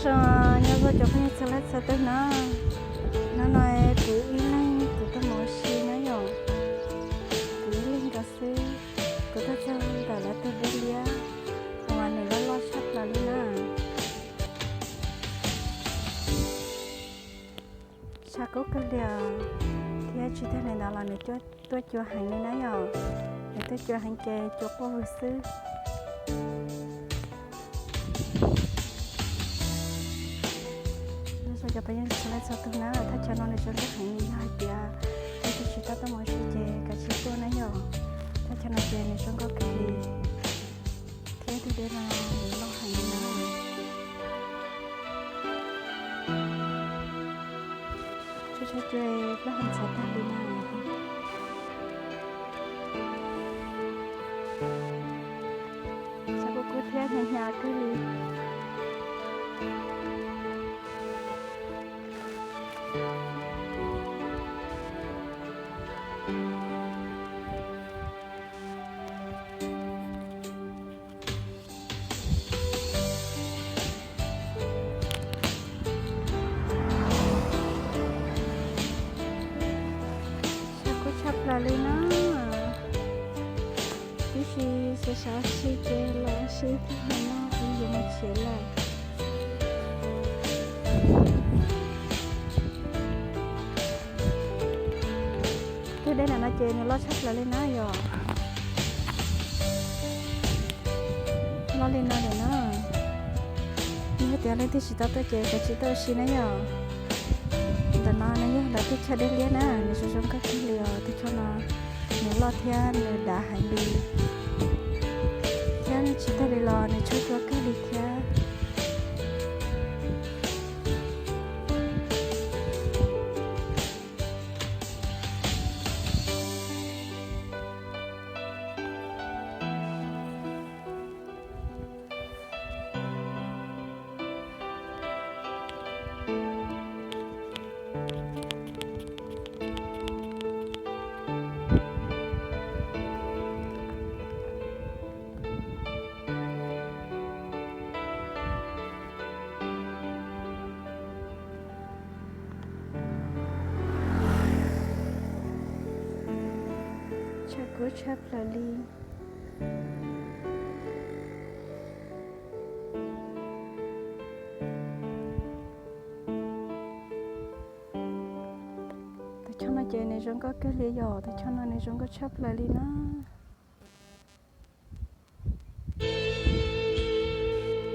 Zoo, nyob zoo cov phooj ywg txhua leej txhua tus na. Hnub no kuv ib leeg kuv tuaj mus ua si na yom. Kuv ib leeg nkaus xwb. Kuv tuaj txog ntawm lawv tus dej liab uas nws loj loj tshaj plaws li na. Tshav kub kawg li os, thiab tsis tag li ntawd los nws tuaj cua heev li na yom. Nws tuaj cua heev ces cua quaj vwg xwb. Nyob zoo cov phooj ywg txhua leej txhua tus na, thaj chaw no nws zoo nkauj heev, yog hais tias leej twg tsis tau tuaj mus ua si ces kav tsij tuaj na yom. Thaj chaw no ces nws zoo nkauj kawg li, thiab tus dej no nws loj heev li na. Tshav kub plaub hau ntxhov tag li na. Tshav kub kub thiab hnyav hnyav kawg li. Tshav kub tshaj plaws li na. Tib si xav xav ua si ces los ua si thiab no, kuv yuav mus tsev lawm. Tus dej ntawm no ces nws loj tshaj plaws li na yom. Loj li no lawm na. Yog tias leej twg tsis tau tuaj ces kav tsij tuaj ua si na yom. Ntawm no nws yog lawv teb chaws dej liab na, nws zoo zoo nkauj kawg li os. Tus tsho no nws loj thiab nws dav heev li, thiab tsis tag li los nws tshuaj cua kawg li thiab. Tshav kub tshaj plaws li. Tus choj no ces nws zoo nkauj kawg li yom, tus choj no nws zoo nkauj tshaj plaws li na.